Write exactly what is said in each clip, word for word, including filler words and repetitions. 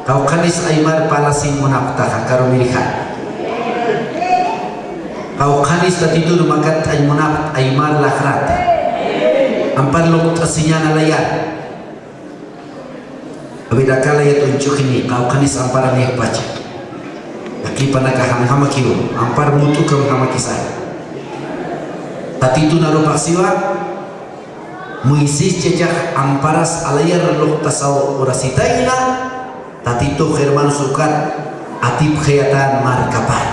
Qawqhanis aymar parlasiñ munapxtaxa, karumirja. Qawqhanis Tatitun makatt'añ munapxt aymar laxrata. Ampar luqt'asiñäni alayar. A ver, aka alayat uñch'uxini, qawqhanis ampar niyapacha. Yaqhipanaka janjamakiw, ampar mutu ukham jamakisa. Tatitun arupax siwa, Moisés chachax amparas alayar luqtasaw urasitayna, Tatitux hermanos ukat atipxayatän markapar.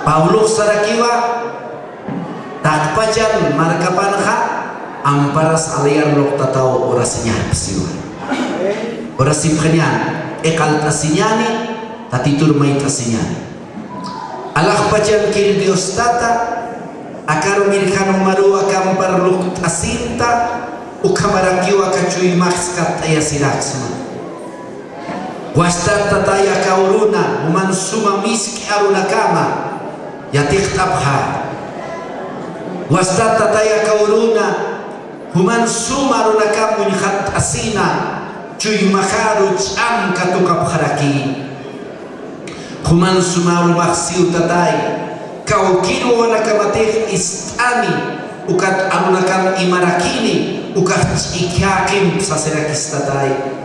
Pablox sarakiwa, taqpachan markapanxa amparas alayar luqtataw urasiñapxi siwa. Urasipxañäni, iqalt'asiñäni, Tatitur mayt'asiñäni. Alaxpachankir Dios Tata, aka arumirjan umaruw aka ampar luqt'asinta, ukhamarakiw aka chuymax katt'ayasiraksma. Wastat Tatay aka uruna, juman suma misk'i arunakama yatiqt'apxä. Wastat Tatay aka uruna, juman suma arunakam uñxatt'asina, chuymaxaru ch'amka tuqapxaraki. Juman suma arumax siw Tatay, kawkïr wawanakamatix ist'ani, ukat arunakam imarakini, ukax ch'ikhäqimp sasirakis Tatay.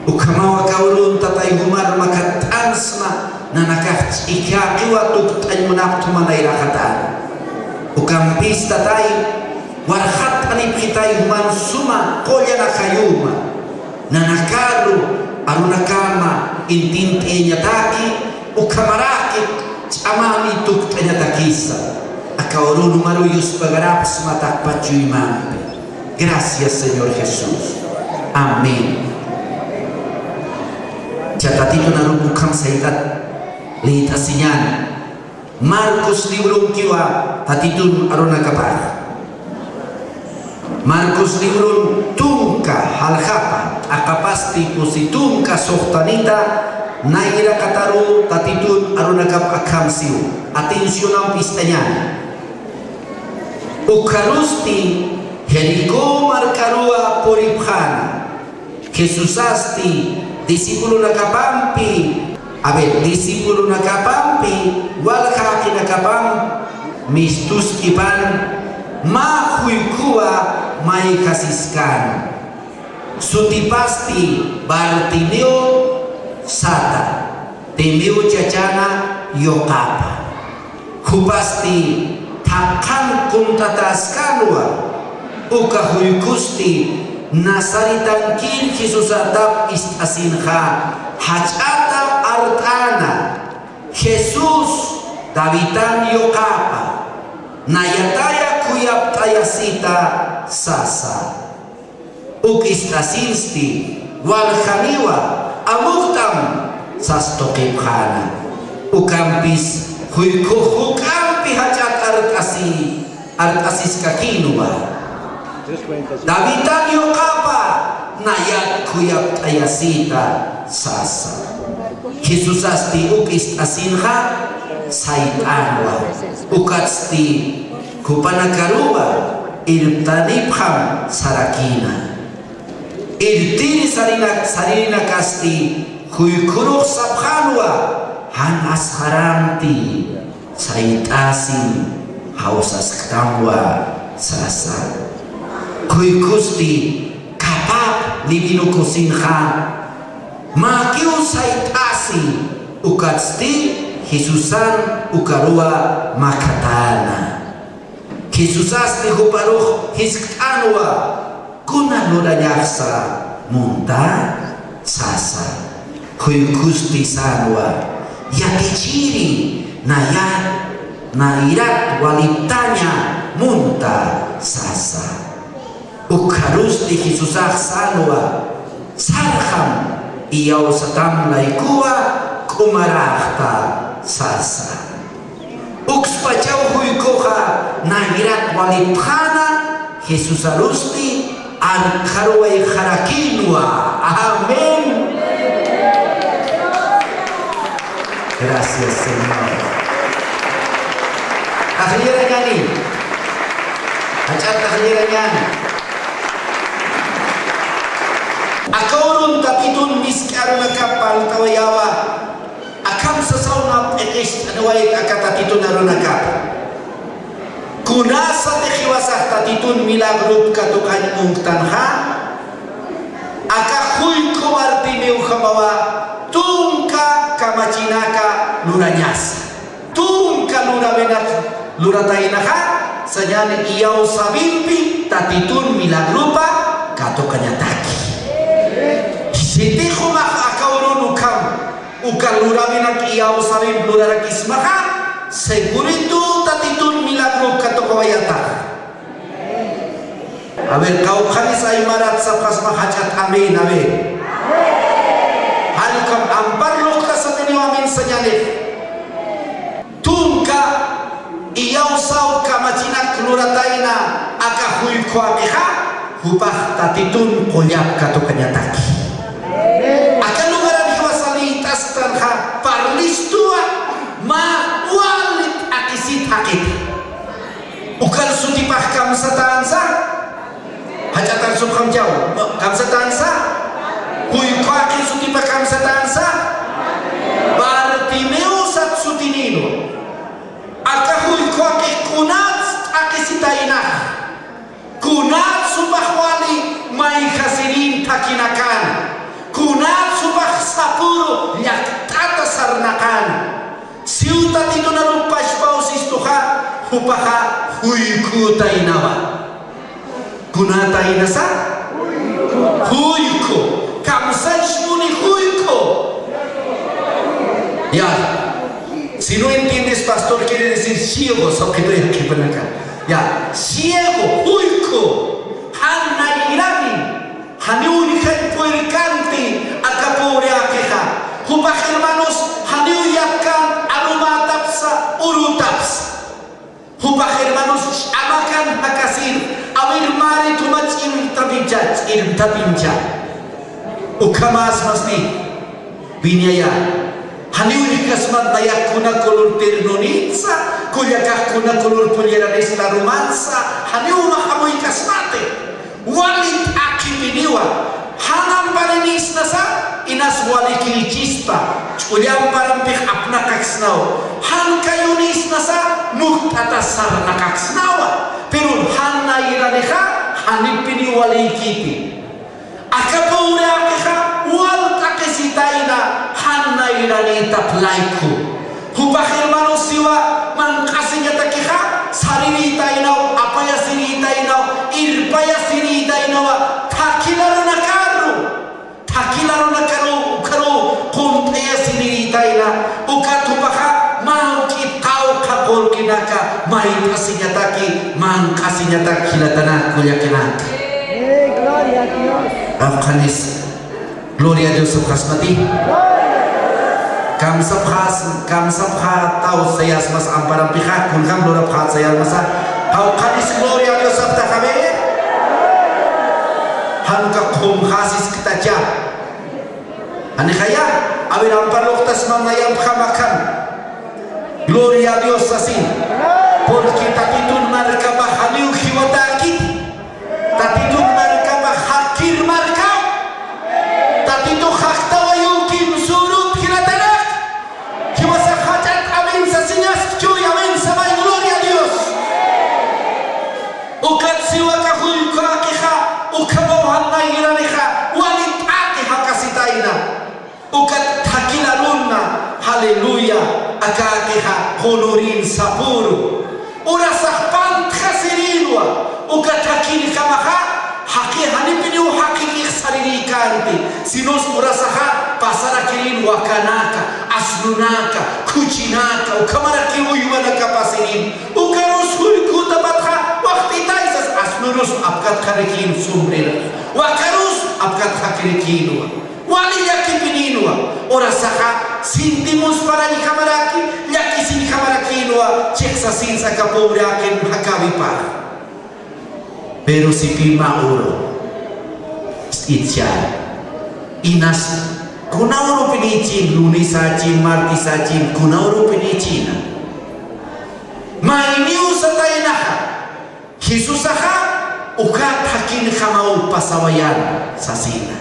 Ukhamaw aka urun Tatay jumar makatt'ansma, nanakax ch'ikhäqiwa tukt'añ munapxta juman nayraxatäna. Ukampis Tatay, warxatt'anipxitay juman suma qullan ajayuma. Nanakaru arunakama intint'ayañataki, ukhamaraki ch'amani tukt'añatakisa. Aka urun umaruw yuspagarapxsma taqpach chuymampi. Gracias, Señor Jesús. Amén. Cha Tatitun arup ukham sayt'at liyt'asiñäni. Marcos librunkiwa Tatitun arunakapax. Marcos librun tunka jaljapa, t'aqapasti pusi tunka suxtanita, nayraqataru Tatitun arunakap akham siw. Atencionamp ist'añäni. Ukxarusti Jericó markaruwa puripxäna. Jesusasti discipulonakapampi, a ver, discipulonakapampi walja jaqinakapam mistuskipan mä juykhuwa mayjasiskäna. Sutipasti Bartimeo sata, Timeo chachana yuqapa. Jupasti thaqhan kuntatäskänwa, uka juykhusti Nazaretankir Jesusatap ist'asinxa jach'ata art'äna, Jesús, Davidan yuqapa, nayataya khuyapt'ayasita sasa. Uk ist'asinsti, waljaniwa, amuktam sas tuqipxäna. Ukampis juykhux juk'ampi jach'at art'asi, art'asiskakinwa. Davidan yuqapa, nayat khuyapt'ayasita sasa. Jesusasti uk ist'asinxa sayt'änwa. Ukatsti jupanakaruwa irptanipxam sarakïna. Irtiri sarina-, saririnakasti juykhurux sapxänwa, jan asxaramti, sayt'asin jawsasktamwa sasa. Juykhusti kapap livino kusinxa, mäkiw sayt'asi, ukatsti Jesusan ukaruwa makhatäna. Jesusasti juparux jiskt'änwa, kuna lurañaxsa munta sasa. Juykhusti sänwa, yatichiri, naya, nayrat waliptaña munta sasa. Ukxarusti Jesusax sänwa, sarxam iyawsatam laykuwa k'umaräxta sasa. Ukspachaw juykhuxa nayrat walipxäna, Jesusarusti arkxaruwayxarakïnwa. Amén. Gracias, Señor. Ajllirañäni. Jach'at ajllirañäni. Aka urun Tatitu misk'arunakap parlt'awayawa, akham sasaw na p'iqist'aniwayt aka tatitun arunakap. Kunasatix jiwasax tatitun milagrup katuqañ uñktanxa, aka jullku Bartimewjamawa tunka kamachinaka lurañasa. Tunka lurawinak lurataynaxa, sañäni iyawsäwimpi tatitun milagrupa katuqañataki. Sitix jumax aka urun ukham uka lurawinak iyawsäwimp lurarakismaxa, seguritu tatitun milagrup katuqawayataxa. A ver, qawqhanis aymarat sapxasma jach'at amén, a ver. Jall ukham ampar luqtasatiniw amén sañänix. Tunka iyawsäw kamachinak luratayna aka jullku jaqixa, jupax tatitun qullap katuqañataki. Aka lugaran jiwasax liyt'asktanxa, parlistuwa, mä wali t'aqhisit jaqita. Ukan sutipax kamsatänsa, jach'at arsupxamchaw, kamsatänsa, jullku jaqi sutipax kamsatänsa, Bartimeo sat sutinïnwa. Aka jullku jaqix kunats t'aqhisitaynax, kunats jupax wali mayjasirin thakinakan, kunats jupax sapüru llakt'ata sarnaqan. Siw tatitun arup pachpaw sistuxa, jupaxa jullkutaynawa. Kunataynasa? Jullku. Kamsañ muni jullku. Ya. Si no entiendes, pastor, quiere decir ciego, sapxitu yaqhipanaka. Ya. Ciego, jullku. Jan nayrani. Janiw uñjañ purirkanti aka pobre jaqixa. Jupax hermanos, janiw yatkan arumätapsa, urütapsa. Jupax hermanos, ch'amakan jakasir, a ver, marit juma ch'irmtapincha, ch'irmtapincha. Ukhamäsmasti, wiñaya. Janiw uñjkasmat nayax kuna color ternonitsa, kullakax kuna color polleranista arumansa, janiw umax amuykasmati. Wali t'aqhipiniwa, jan amparinisnasa, inas walikïchispa, ch'ulla amparampix apnaqaksnaw, jan kayunisnasa, mukt'ata sarnaqaksnawa, pero jan nayranixa, janipiniw walïkiti. Aka pobre jaqixa, wal t'aqhisitayna, jan nayranïtap layku. Jupax hermanos siwa manq'asiñatakixa, sarirïtaynaw, apayasirïtaynaw, irpayasirïtaynawa, thakil arunakaru, thakil arunakaru, ukharu, qunt'ayasirïtayna, ukat jupaxa, mä juk'it qawqha qullqinaka, mayt'asiñataki, manq'asiñatak, jilatanak, kullakanaka. Gloria a Dios. Qawqhanis. Gloria a Dios sapxasmati. Kamsapxas, kamsapxataw sayasmas amparampixa, kunjam lurapxat sayasmasa. Qawqhanis gloria a Dios sapxta, a ver. Jan uka qhumxasisktacha. Janixaya, a ver, ampar luqtasmam nayampxam akham. Gloria a Dios sasin. Porque tatitun markapax janiw jiwatäkiti. Tatitun markapax jakir markaw. Tatitux jaktawayu kimsürut jilatanak. Jiwasax jach'at amén sasiñaskchuy, amén samay, gloria a Dios. Ukat siwa aka jullku jaqixa, ukhamaw jan nayranixa, wali t'aqhi jakasitayna. Ukat thakil arunna, aleluya, aka jaqixa qunurin sapüru. Urasax pantxasirïnwa, uka thakinjamaxa, jaqi janipiniw jaqikix sarirïkänti, sinos urasaxa pasarakirïn wakanaka, asnunaka, khuchinaka, ukhamarakiw uywanaka pasirïn. Ukarus jullkutapatxa, waxt'itaysas asnurus apkatxarakïn sombrero, wakarus apkatxakirakïnwa. Wali llakipinïnwa, urasaxa sintimusparañjamaraki, llakisiñjamarakïnwa, chiqsasins aka pobre jaqin jakäwipar. Pero sipï mä uru, ist'itchä, inas, kuna urupinïchin, lunisachin, martisachin, kuna urupinïchina. Mayniw sataynaxa, Jesusaxa uka thakinjamaw pasawayan sasina.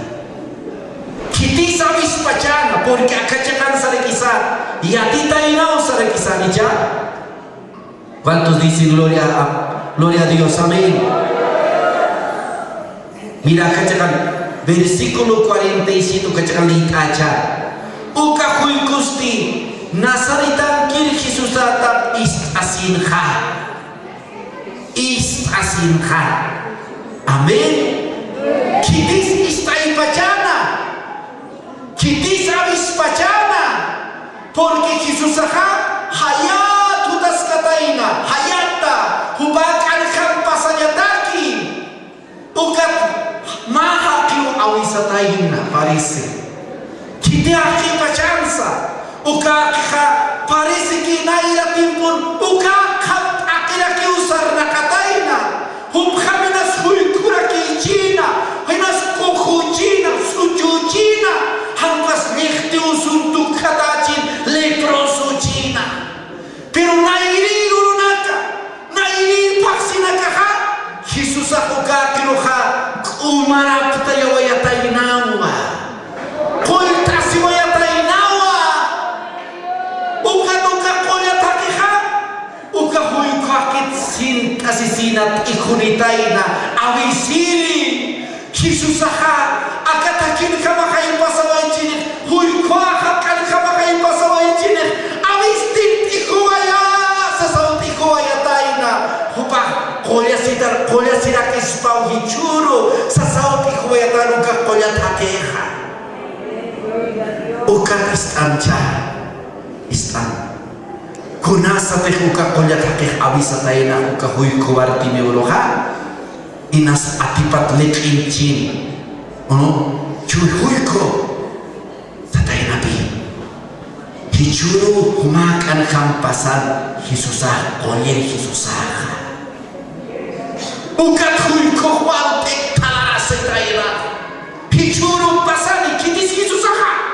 Khitis awispachäna, porque aka chiqan sarakisa, yatitaynaw sarakisa, ¿icha? ¿Cuántos dicen gloria a, gloria a Dios? Amén. Mira, aka chiqan, versículo cuarenta y siete, aka chiqan liyt'acha. Uka juykusti, Nazaretankir Jesusata ist'asinxa. Ist'asinxa. Amén. Khitis ist'aypachäna. Khitis awispachäna. Porque Jesusaxa jayat jutaskatayna, jayatta, jupa k'anjam pasañataki. Ukat mä jaqiw awisatayna, parece. Khiti jaqipachansa, uka jaqixa parece que nayra tiempon, uka qham t'aqirakiw sarnaqatayna, jupxam inas juykurakïchïna, inas quxüchïna, suchüchïna, jan ukas lliqtiw sun tukjatächin, leprosüchïna. Pero nayri urunaka, nayri phaxsinakaxa, Jesusax uka jaqiruxa k'umaraptayawayataynawa, qullt'asiwayataynawa. Ukat uka qullat jaqixa, uka juyku jaqit sint'asisina t'ijunitayna, awisiri. Jesusaxa, aka thakinjamaxay pasawaychinix, juykuxa k'anjamaxay pasawaychinix, awistir t'ijuwaya, sasaw t'ijuwayatayna, jupax qullasitar, qullasirakispaw jichhüru, sasaw t'ijuwayatayna uka qullat jaqixa. Ukat ist'ancha, ist'an. Kunasatix uka qullat jaqix awisatayna uka juyku Bartimeuruxa, inas atipat liq'inchin, ¿o no? Chuy juyku sataynapi. Jichhüru juma k'anjam pasan Jesusax, qullir Jesusaxa. Ukat juykux walt'it thalarasitayna. Jichhüru pasani khitis Jesusaxa.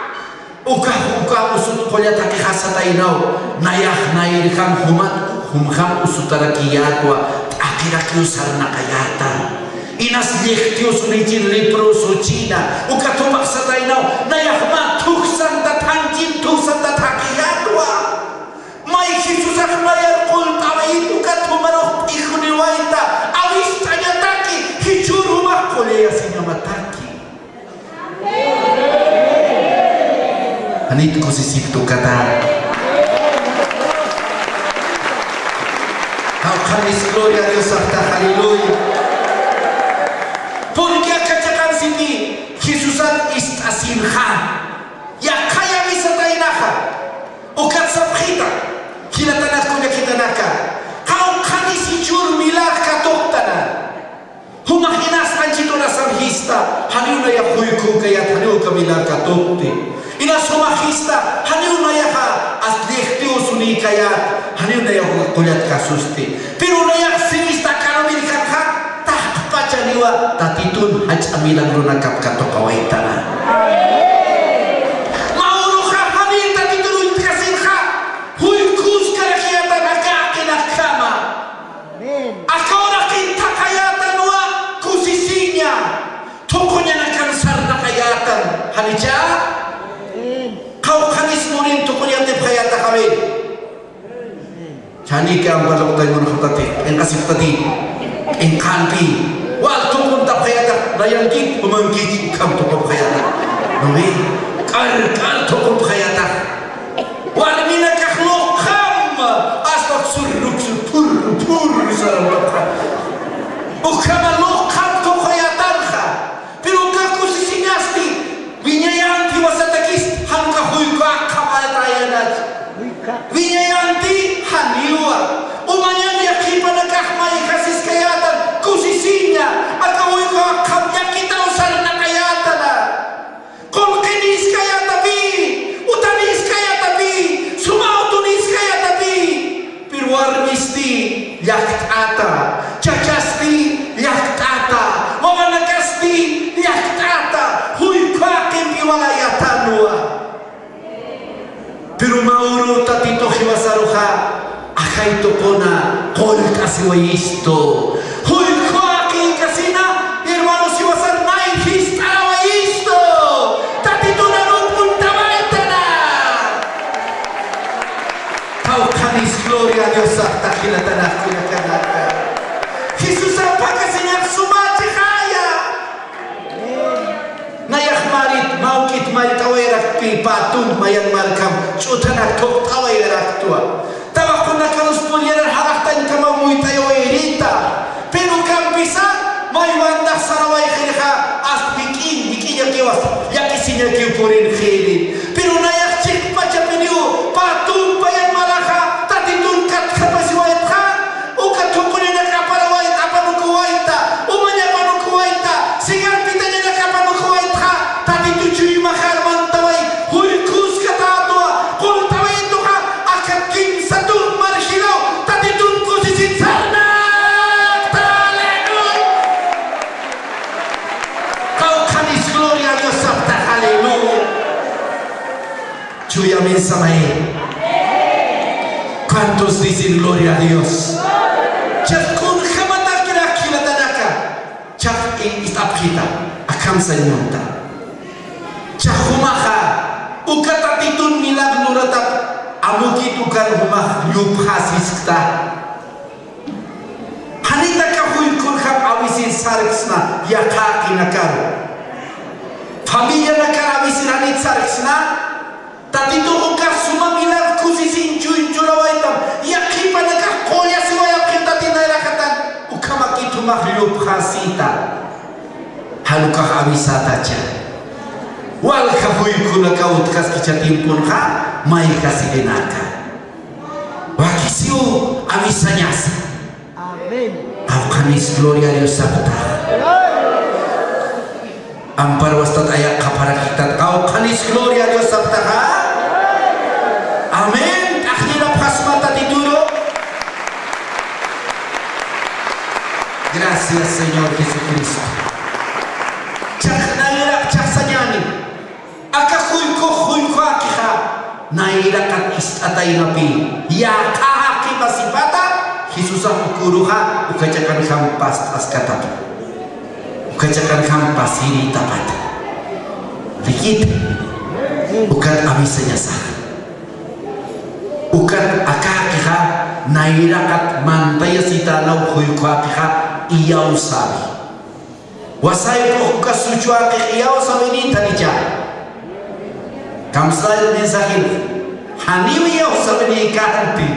Uka, uka usut qullat jaqix sataynaw, nayax nayrjam jumat, jumjam usutarakiyätwa, t'aqirakiw sarnaqayäta. Inas lliqtiw suninchin leprosüchïna, ukat jumax sataynaw, nayax mä thujsantat janchin, thujsantat jaqiyätwa. May Jesusax mayar qullt'awayit, ukat jumarux p'ijuniwayta, awist'añataki, jichhür jumax qullayasiñamataki. Janit kusisipta ukata. Qawqhanis gloria a Diosaxta, aleluya. Porque aka chiqansipi Jesusan ist'asinxa. Yaqha awisataynaxa. Ukat sapxita. Jilatanak kullakitanaka. Qawqhanis jichhür milagr katuqtana. Jumax inas anchhit urasar jista, janiw nayax juykunkayät, janiw uka milagr katuqti. Inas jumax jista, janiw nayaxa as lliqtiw sunikayät, janiw nayax uka qullat kasusti. Pero nayax sirista karumir kanxa, taqpachaniwa Tatitun jach'a milagrunakap katuqawaytana. Mä uruxa janir Tatitun uñt'kasinxa, juykuskarakiyätan aka jaqinakjama. Amén. Aka uraqin thaqhayätanwa kusisiña, thuquñanakan sarnaqayätan, ¿janicha? Amén. Qawqhanis murin thuquñatipxayätax, amén. Chanikan paluqtay munxtati, q'inqasiptati, q'inqanpi, wal thuquntapxayätax, nayankit, umankit, ukham thuqupxayätax. ¿No ve? K'al, k'al thuqupxayätax. Warminakax luqham, hasta sur, sur, pur, pur, sarantaqa. Ukhama luqham thuquyätanxa. Pero uka kusisiñasti, wiñayanti jiwasatakis, jan uka juyku aqham atrayanat. Wiñayanti, janiwa. Umañan yaqhipanakax mayjasiskayätan, kusisiña, aka juyku aqham llakitaw sarnaqayätana. Qullqiniskayätapi, utaniskayätapi, suma utuniskayätapi, pero warmisti llakt'ata, chachasti llakt'ata, wawanakasti llakt'ata, juyku jaqimpi walayätanwa. Pero mä uru Tatitux jiwasaruxa, ajay tuquna qullt'asiwayistu. Juyku jaqïkasina, hermanos, jiwasar nay jist'arawayistu. Tatitux Pä tump mayan markam ch'uthanak thuqt'awayaraktwa. Tawaqunakarusa pullan jalaxtañkamaw muyt'ayawayrïta. Pero ukampisa maywantix sarawayxirixa, hasta jik'iñ, jik'iñakiw, hasta llakisiñakiw purinxiri. Pero nayax chiqpachapiniw pä tump mayan maraxa Tatitun katkhapasiwaytxa, uka thuqhurinak aparawayta, apanukuwayta, umañ apanukuwayta, sigarpitañanak apanukuwaytxa, Tatitu chuymaxar mantaway, jullk'uskatätwa, qultawaytuxa, aka kimsa tump marjinaw Tatitun kusisit sarnaqta. Aleluya. Qawqhanis gloria a Dios saptax, aleluya. Chuy amén samay. ¿Cuántos dicen gloria a Dios? Chaq kunjamatakirakiw jilatanaka. Chaq ist'apxita, akham sañ munta. Chaq jumaxa, uka Tatitun milagro luratak, amukit ukan jumax llupxasiskta. Janit aka jullk'urjam a veces sarksna yaqhaqinakaru. Familianakar a veces janit sarksna, Tatitux uka suma milagro kusisiñ chuy churawaytam, yaqhipanakax qullasiwayapxi Tatit nayraqatan, ukhamakit jumax llupxasita. Jan ukax avisatacha. Walja jullk'unakaw utjaskicha tiemponxa, mayjasirinaka. Wakisiw avisañasa. Amén. Qawqhanis gloria a Dios saptax. Ampar wastat ayaqaparakitat, qawqhanis gloria a Dios saptaxa. Amén. T'aqllirapxasma Tatituru. Gracias, Señor Jesucristo. Chaq nayraq chaq sañäni. Aka jullk'ux jullk'akixa, nayraqat ist'ataynapï, yaqha jaqi masipata, Jesusax uk uruxa, uka chiqanjam past'askatapï. Uka chiqanjam pasirïtapata. Rikit, ukat avisañasax. Ukat akakixa, nayraqat mantayasitänaw jullk'akixa, iyawsäwi. Wasaypux uka suchwaqix iyawsäwinïtanicha. Kamsay mensajen. Janiw iyawsäwinïkänti.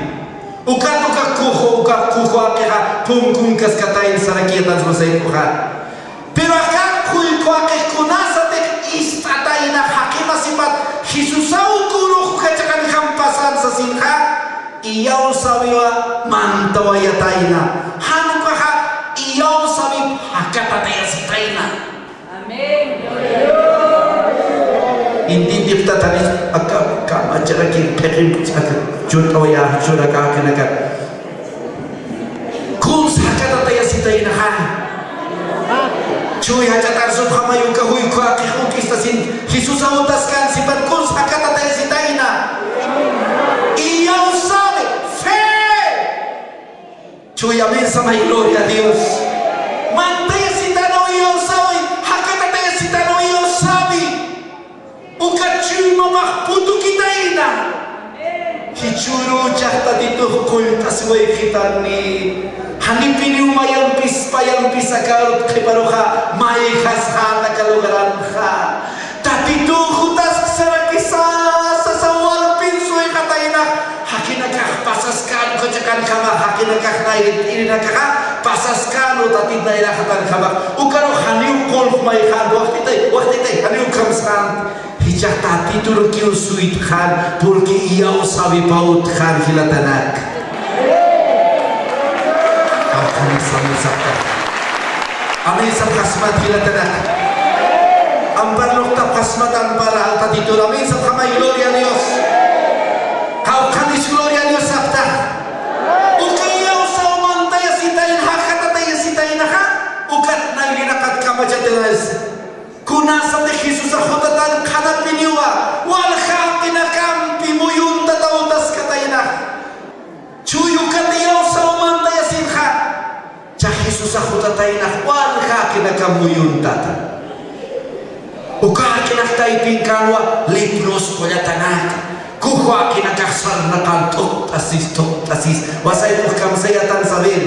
Ukat uka kuju, uka kujuwaqixa punkunkaskatayna sarakiyatans wasaypuxa. Pero aka jullk'uwaqix kunasatix ist'atayna jaqi masipat Jesusaw uk urux uka chiqanjam pasan sasinxa, iyawsäwiwa mantawayatayna. Jan ukaxa iyawsäwip jakatatayasitayna. Amén. Intintiptatani aka kamacharaki p'iqimpuch'aka churt'awayä churakäkanakat. Kunsa jakatatayasitaynaxa. Chuy jach'atarsupxamay uka jullk'uwaqix uk istasin Jesusaw utaskan sipan kunsa jakatatayasitayna. Iyawsäwi, fe. Chuy amén samay, gloria a Dios. Mantayasitanaw iyawsäwi, jakatatayasitanaw iyawsäwi. Uka chuymapax putukitayna. Jichhüruchax Tatitux qullt'asiwayxitanni. Janipiniw mayampis, payampis aka arut qhiparuxa, mayjasxäta aka lugaranxa. Tatitux jutasksarakisa, sasa walpin suyxataynax, jaqinakax pasaskän, uka chiqanjamax, jaqinakax nayrïrinakaxa pasaskän, Tatit nayraqatanjamax. Ukarux janiw qulq mayxän, waqtitay, waqtitay, janiw kamsxän. Jichhax Tatiturukiw suytxän, porque iyawsäwipaw utjän jilatanak. Amén, amén sapxasmat. Amén sapxasmat jilatanak. Ampar luqtapxasmat, ampar Tatitur. Amén sapxamay, gloria a Dios. Qawqhanis gloria a Dios sapxta. Uka iyawsäw mantayasitayna, jakatatayasitaynaxa, ukat nayrïrinaqat kamachatiraysa. Kunasatix Jesusax jutatan qhanapiniwa, walja jaqinakampi muyuntataw utaskataynax. Chuy ukat iyawsäw mantayasinxa, jichhax Jesusax jutataynax walja jaqinakam muyuntata. Uka jaqinakx taypinkänwa lepros qullatanak, kuju jaqinakax sarnaqan tuqt'asis, tuqt'asis, wasaypux kamsayatan saber.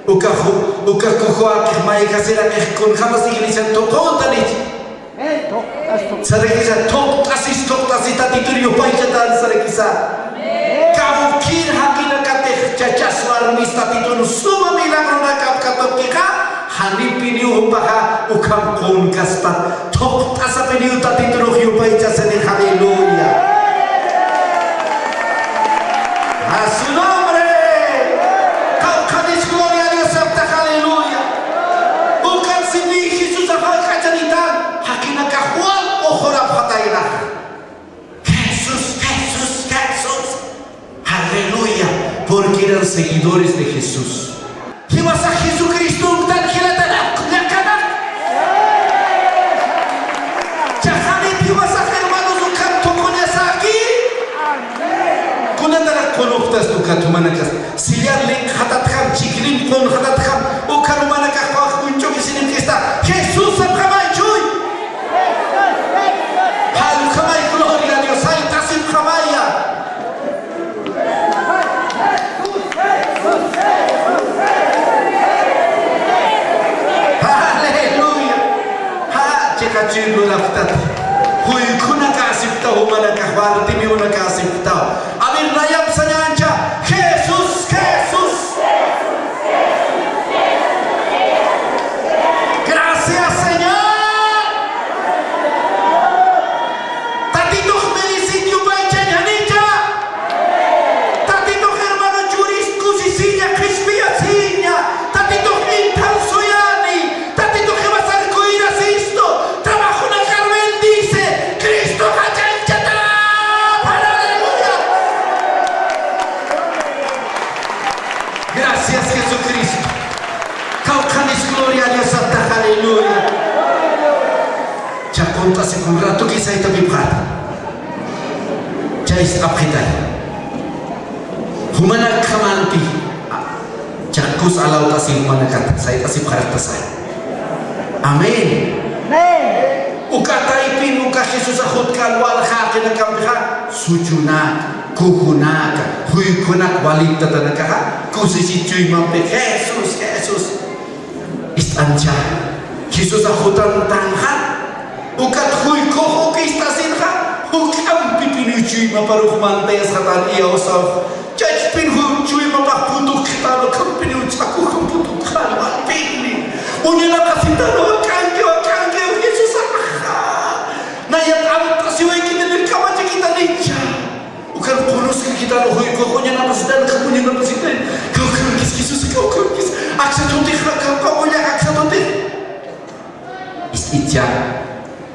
Uka ju-, uka kuju jaqix mayjasiraqix kunjamas iglesian tuquntanich. Sarakisa, thuqt'asis, thuqt'asis Tatitur yupaychatan sarakisa. Kawkïr jaqinakatix chachas warmis Tatitun suma milagronakap katuqkixa, janipiniw jupaxa ukham qunkaspa. Thuqt'asapiniw Tatiturux yupaychasini, aleluya. A su nombre. Qawqhanis gloria a Dios saptax, aleluya. Ukat simi Jesusax jallq'achanitan, jaqinakax wal uxurapxataynax. Jesús, Jesús, Jesús. Aleluya. Porque eran seguidores de Jesús. Jiwasax Jesucristo uñtan jilatanak, llakanak. Chaxanit jiwasax hermanos ukan tukuñasaki. Kunatarak kunuqtas ukat jumanakas. Sillar linkxatatjam, chiklim qunxatatjam, ukan jumanakax qawak kunch'ukisinim kista. Jesús sapxamay chuy. Jallq'amay, gloria a Dios, jallq'asipxamaya. Aleluya. Ja, chiqa chuy lurapxtat. Juykhunak asipxtaw, jumanakax, Bartimiunak asipxtaw. A ver, nayap sañancha. Jesús, Jesús. Gracias, Señor. Tatitux meresit yupaychañanicha. Tatitux hermano churis kusisiña, qhispiyasiña. Tatitux inthan suyani. Tatitux jiwasar cuidasistu. Trabajonakar bendice. Cristo jach'añchata. Aleluya. Gracias, Jesucristo. Kawkhanis gloria a Dios saptax, aleluya. Chaqunt'asikun ratuki saytapipxata. Chay sapxitay. Jumanakjamanti. Chakus alawt'asi jumanakat, sayt'asipxartasa. Amén. Amén. Uka taypin, uka Jesusax jutkän walja jaqinakampixa, suchunaka, kujunak, juykhunak waliptatanakaxa, kusisit chuymampi, Jesús, Jesús. Ist'ancha, Jesusax jutantanxa, ukat juykux uk ist'asinxa, juk'ampipiniw chuymaparux mantayasxatan iyawsaw. Chachpin jun chuymapax putukxitanu, ukhampiniw ch'akuxam putukxan, walpini. Uñanapasitanu, wak'anki, wak'anki, Jesusaxa. Nayat art'asiwaykitani, kamachakitanicha. Ukan qunuskakitanu, juykux uñanapasitan, uñanapasitan. Kawkhankis, Jesús, kawkhankis. Aksa tutix, kawkhankis, aksa tutix. Ist'icha,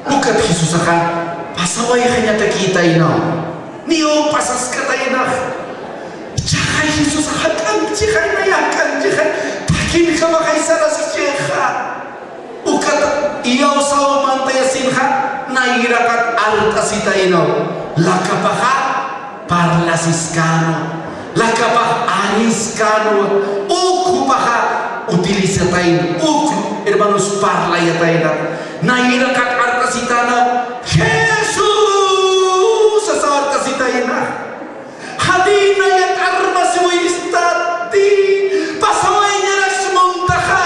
ukat Jesusaxa pasawayxañatakïtaynaw, niyu pasaskataynax. Ichaxa Jesusax jak'anchixay, naya jak'anchixay, takinjamaxay saraskichixa. Ukat iyawsaw mantayasinxa, nayraqat art'asitaynaw, lakapaxa parlasiskäna, lakapax aniskäna, uk jupaxa utilizatayna, uk hermanos parlayatayna, nayraqat art'asitäna, Jesús asa art'asitayna. Janiw nayat armasiwistati, pasawayñaraksmuntaxa.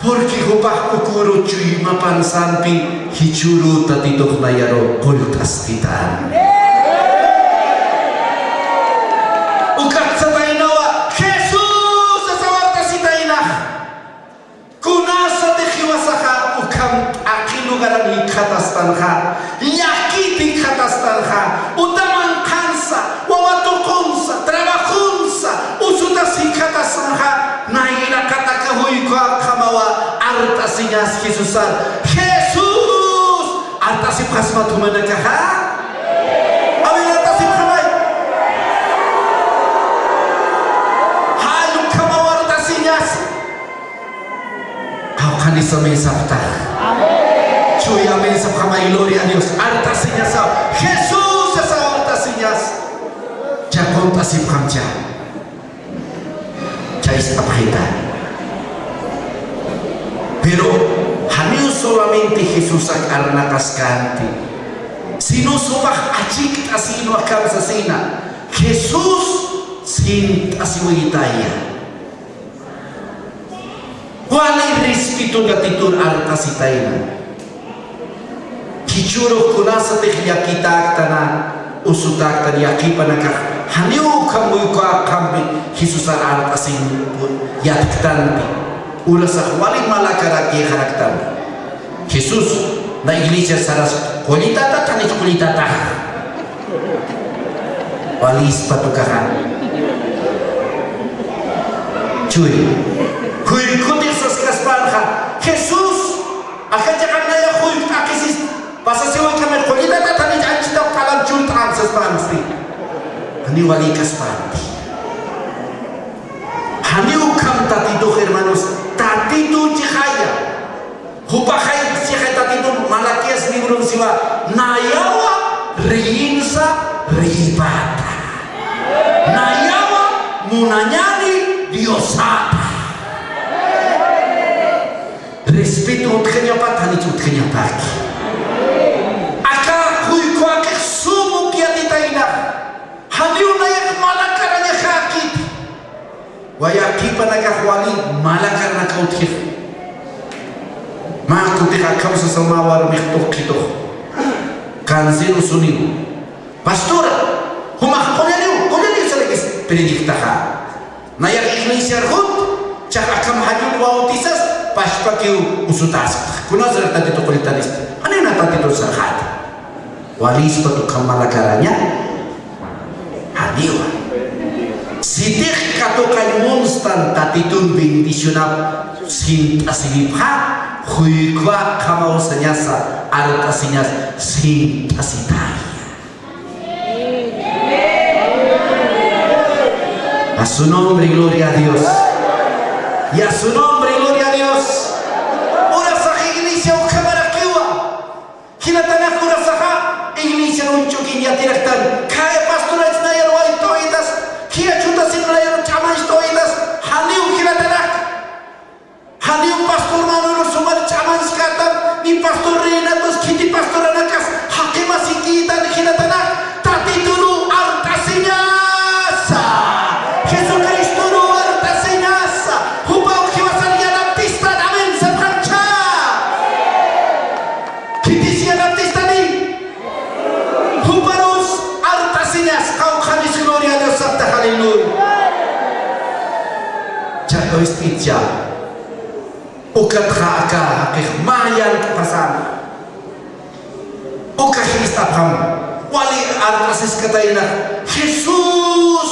Porque jupax ukürut chuymapan sampi, jichhürut Tatitux nayaru qullt'askitan. Ukat sataynawa, Jesús asa art'asitaynax. Kunasatix jiwasaxa ukham t'aqhi lugaran jikxatastanxa, llakit jikxatastanxa, uta manqhansa, wawa tuqunsa, trabajonsa, usutas jikxatastanxa, nayraqat aka juykhu akxamawa art'asiñas Jesusar. Jesús art'asipxasmat jumanakaxa. A ver, art'asipxamay. Jall ukhamaw art'asiñas. Qawqhanis amén sapxtax. Chuy amén sapxamay, gloria a Dios. Art'asiñasaw. Jesús asa art'asiñas. Chaqunt'asipxamcha. Chay sapxita. Pero janiw solamente Jesusak arnaqaskänti, sino jupax achikt'asïnwa, akham sasïna. Jesús sint'asiwaytaya. Wali respeto Tatitur art'asitayna. Jichhürux kunasatix llakitäktana, usutäktana, yaqhipanakax janiw ukham juyk'aqampi Jesusar art'asiñ yatktanti, urasax wali malakarakïxaraktanti. Jesús, na iglesia saras, qullitata, qhanich qullitata. Walispa tukaxa. Chuy. Juyk'utix saskaspänxa. Jesús, aka chiqan nayax juyk't'aqisis. Pasasiwaykamir qullitata, qhanich anchhitaw q'alam churt'am saspänsti. Janiw walïkaspänti. Janiw ukham Tatitux, hermanos, Tatituw chixaya. Jupaxay chixay Tatitun Malaquías libron siwa, nayawa reyinsa reyipata. Nayawa munañäni Diosata. Respeto utjañapat, janich utjañapaki. Aka juyk'aqix sum uka yatitayna. Janiw nayax malakarañaxäkiti. Wayaqhipanakax wali malakarnakaw utjix. Mä kutix akham sasaw mä warmix tuqitux. Cáncer usuniw. Pastora, jumax qullaniw, qullaniw sarakis predictaxa. Nayax iglesiar jut, chax akham jallun bautizas, pachpakiw usutäskta. Kunasar Tatitu qulltanisti. Janina Tatitun sarxäti. Walispa ukham malakaraña. Janiwa. Sitix katuqañ munstan Tatitun bendicionap sint'asipxa, juyk'aqamaw sañasa, art'asiñas sint'asitaya. A su nombre, gloria a Dios. Y a su nombre, gloria a Dios. Urasax iglesia ukhamarakiwa. Jilatanak urasaxa, iglesiar uñch'ukiñ yatiraktan, khaya pastorach nayar wayt'uyitas, khaya chutasin nayar ch'amañcht'uyitas, janiw jilatanak. Janiw pastor Manuel sumar ch'amañchkätan, ni pastor Renatos, khiti pastoranakas, jaqimasikïtan jilatanak, Tatitunu art'asiñasa, Jesucristunu art'asiñasa, jupaw jiwasar yanaptistan, amén sapxamcha. Khitis yanaptistani. Juparus art'asiñas, qawqhanis, gloria a Dios sapta, aleluya. Chaqaw ist'icha. Ukatxa aka jaqix mä yant'pasana. Ukax ist'apxam. Wali art'asiskatayna. Jesús,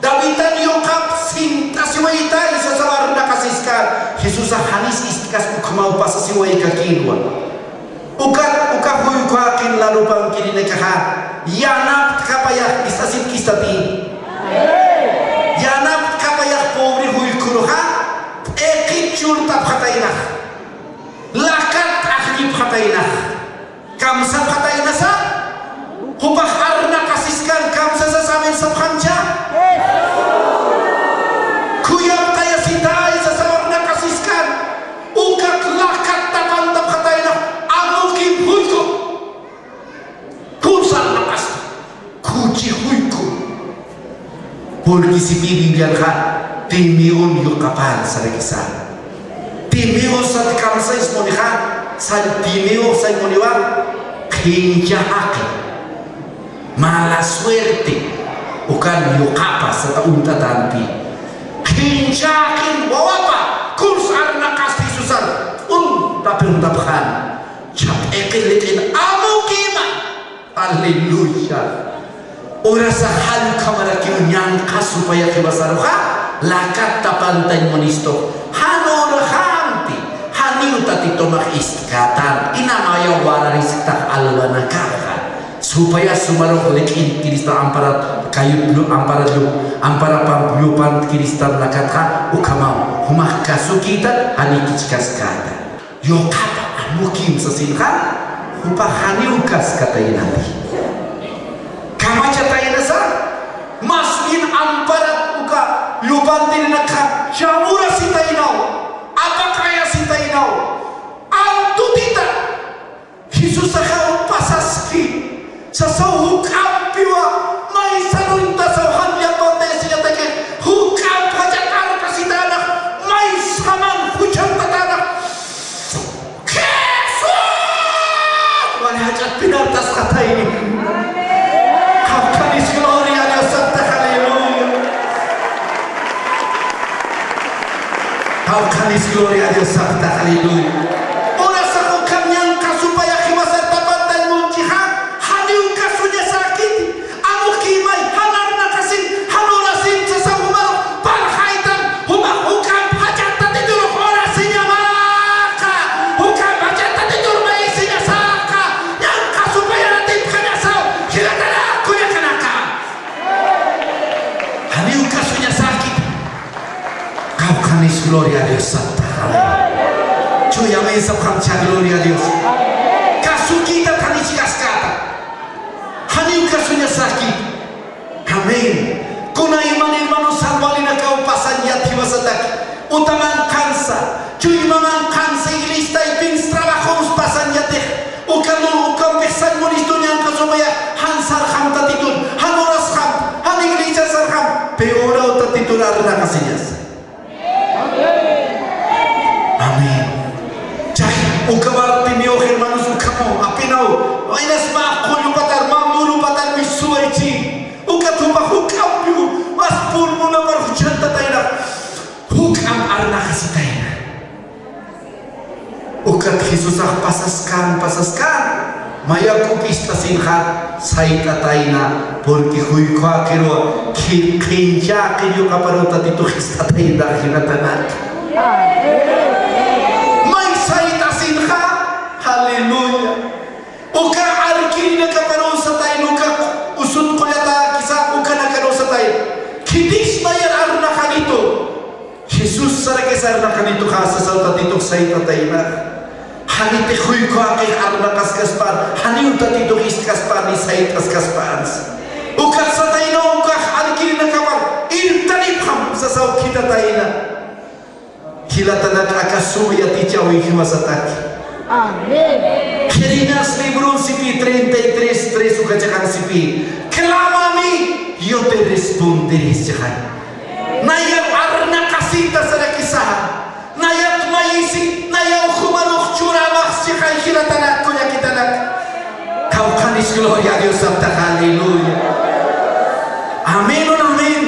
Davidan yuqap sint'asiwaytay sasaw arnaqasiskän. Jesusax janis ist'kas ukhamaw pasasiwaykakïnwa. Ukat, uka juyk'aqin larupankirinakaxa, yanaptkapayax, ist'asipkistati. Yanaptkapayax pobre juyk'uruxa, p'iqit churtapxataynax. Lakat t'aqllipxataynax. Kamsapxataynasa, jupax arnaqasiskan kamsasas amén sapxamcha. Khuyaptayasitay sasa arnaqasiskan. Ukat lakat tapantapxataynax, amukim juyk'u. Kuns arnaqasta, khuchi juyk'u. Porque sipï Biblianxa, Timeon yuqapan sarakisa. Timeo sat kamsañ munixa, sañ Timeo sañ muniwa, qhincha jaqi. Mala suerte. Ukan yuqapa sata uñt'atanti. Qhincha jaqin wawapa, kuns arnaqasti Jesusan, uñt'apxan. Chhap'iqi lit'in amukima. Aleluya. Urasa jall ukhamarakiw ñanqha supaya jiwasaruxa, lakat tapantañ munistux. Jan urxampi, janiw Tatitumax ist'kätan, ina maya wararisktax alwanakaxa. Supaya sumarux lit'in Cristo amparat, kayut lu-, amparat lu-, amparapamp llupan Cristan lakatxa, ukhamaw, jumax kasukïta, janikichkaskäta. Yuqapa amukim sasinxa, jupax janiw kaskataynati. Kamachataynasa, mas bien amparat uka llupantirinakxa, chamurasitaynaw, apaqayasitaynaw, antutita. Jesusaxaw pasaski, sasaw juk'ampiwa, maysaruñ tasaw jan llapantayasinataki, juk'amp jach'a t'arkasitänax, maysaman juchantatänax. Jesús! Wali jach'a Qawqhanis gloria a Dios sapxta, aleluya. Qawqhanis gloria a Dios sapxta, aleluya. Urasax ukham ñanqha supayat jiwasar tapantañ munchixa, janiw kasuñasäkiti. Amukïmay, jan arnaqasin, jan urasin sasaw jumarux parlxaytan, jumax juk'amp jach'a Tatiturux urasiñamäxa, juk'amp jach'a Tatitur mayisiñasäxa, ñanqha supayar atipxañasaw, jilatanak kullakanaka. Janiw kasuñasäkiti. Qawqhanis gloria a Dios sapxta. Chuya amén sapxamcha, gloria a Dios. Kasukïtat janichkaskata. Janiw kasuñasäkiti. Amén. Kunayman hermano San Juaninakaw pasañat jiwasataki. Utamanqansa, chuymamanqansa, iglesia taypins trabajons pasañatix. Uka lu-, ukampix San Juanistu ñanqha supaya, jan sarxam Tatitun, jan urasxam, jan iglesia sarxam, peoraw Tatitun arnaqasiñasa. Amén. Chay, uka Bartimeo hermanos, ukhamaw, apinaw, waynas mä qullupatar, mä murupatar mistsuwaychi. Ukat jupax juk'ampiw, mas pulmonapar juchantatayna, juk'amp arnaqasitayna. Ukat Jesusax pasaskän, pasaskän. Mayakupist'asinxa sayt'atayna, porque juykhakiruwa, qhi-, qhinchäkir yuqaparuw Tatitux ist'atayna, jilatanak. May sayt'asinxa, aleluya. Uka arkirinakaparuw satayna, uka usut qullatäkisa, ukanakaruw satayna. Khitis mayar arnaqanitu. Jesús sarakis arnaqanituxa sasaw Tatitux sayt'atayna. Janitix juykhäkix arnaqaskaspän, janiw Tatitux ist'kaspän ni sayt'askaspän. Ukat satayna ukax arkirinakapar irptanipxam sasaw khitatayna. Jilatanak, aka suma yatichäwi jiwasataki. Amén. Jeremías libron sipi treinta y tres tres uka chiqan sipi: Clama a mí, yo te responderé, chiqan. Nayar arnaqasita sarakisa. Nayat mayisi, nayaw jumarux churämax, chiqan, jilatanak, kullakitanak. Qawqhanis gloria a Dios sapxtaxa, aleluya. Amén, amén.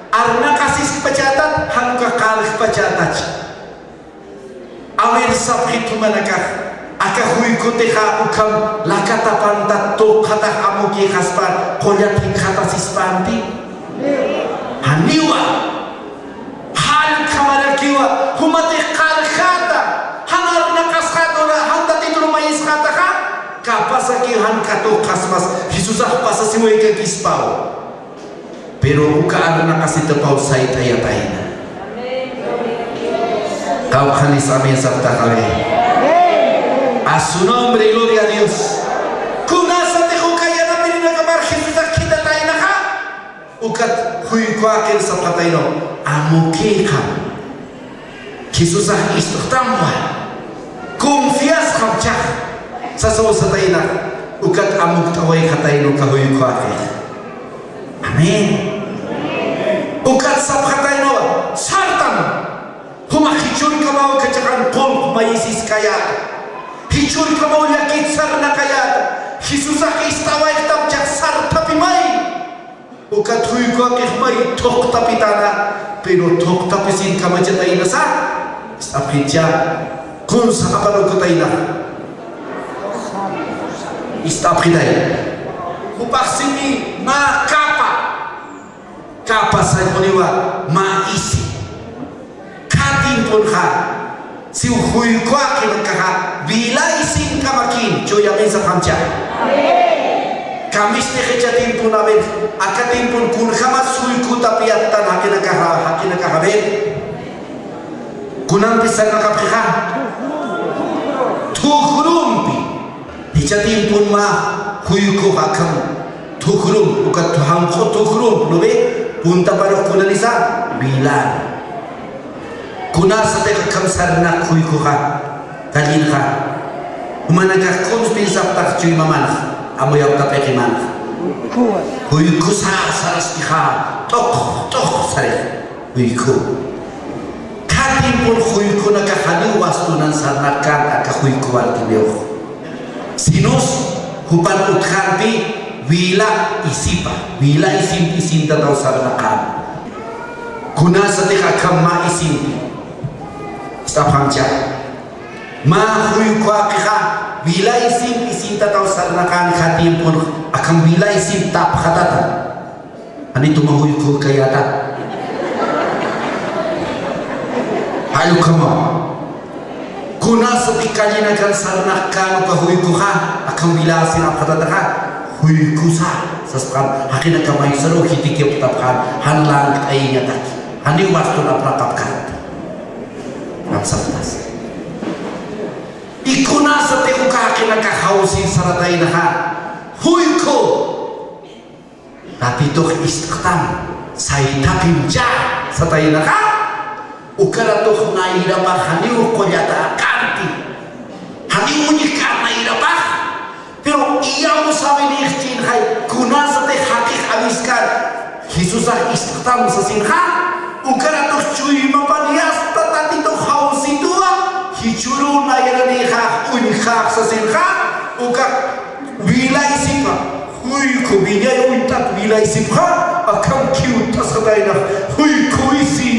Arnaqasiskpachätat, jan uka qarjpachätachi. A ver, sapxit jumanakax, aka juykutixa ukham lakatapantat tuqxatax amukïxaspa, qullat jikxatasispänti. Janiwa, jall ukhamarakiwa, jumatix qarjäta, jan arnaqasxäta, jan Tatitur mayisxätaxa, kapasakiw jan katuqxasmas, Jesusax pasasiwaykakispä. Pero uka arnaqasitapaw sayt'ayapayna. Qawqhanis amén sapxtaxa, amén. A su nombre, gloria a Dios. Kunasatix uka yanapirinakapar Jesusax khitataynaxa, ukat juykhäkir sapxataynaw: Amukïxam. Jesusax ist'xtamwa, confiasxam chhax, sasaw satayna, ukat amukt'awayxatayna uka juykhäkix. Amén. Ukat sapxataynawa: Sartam. Jumax jichhürkamaw uka chiqan qullq mayis iskayäta. Jichhürkamaw llakit sarnaqayäta. Jesusax ist'awayxtam chhax sartapimay. Ukat juykhäkix may thuqtapitäna, pero thuqtapisin kamachataynasa, ist'apxitcha, kunsa aparakutayna. Ist'apxitay. Jupax simi mä kapa, kapa sañuniwa mä isi. Kha timpunxa, siw juykhäkinakaxa, vila isinkamakïn, chuya amén sapxamcha. Kamisti jichha timpun, a ver, aka timpun kunjamas juykhutapiyätan jakinakaxa, jakinakaxa, a ver. Kunampi sarnaqapxixa. Thukrumpi. Jichha timpun mä juykhuxa akham thukrump, ukat janq'u thukrump, ¿no ve? Puntaparux kunanisa, vilan. Kunasatix akham sarnaq juykhuxa, tallinxa. Jumanakax kunspi sapxtax chuymamanx, amuyaptapximanx. Juykhusa saraskixa, t'uq, t'uq sarix. Juykhu. Kha timpun juykhunakax janiw wastunan sarnaqkän aka juykhu Bartimeox. Sinus, Jupan utjampi wila isipa, wila isimpi isintataw sarnaqäna. Kunasatix akham mä isimpi ist'apxamcha. Mä juykhäkixa wila isimpi isintataw sarnaqänxa tiempon akham wila isimp tapxatata. Janiw mä juykhu kayäta. Jall ukhamaw. Kunasatix callinakan sarnaqkän uka juykhuxa, akham wilasin apxatataxa, juykhusa sasxam, jaqinakamaw saru jitikiptapxän, jan lankt'ayiñataki, janiw wastunapxapkänti. Jan sapxtasa. Y kunasatix uka jaqinakax jawsir sarataynaxa, juykhu. Tatitux ist'tam, saytapimcha sataynaxa, ukaratux nayrapax janiw qullata q'anti, janiw uñjkän nayrapax. Pero iyawsäwinïxchinxay, kunasatix jaqix awiskän, Jesusax ist'tam sasinxa, ukaratux chuymapan yasta Tatitux jawsituwa, jichhüruw nayranïxax uñjxax sasinxa, uka wila isipa. Juykhu wiñay uñtat wila isipxa, akham khiwt'asataynax, juykhu isi,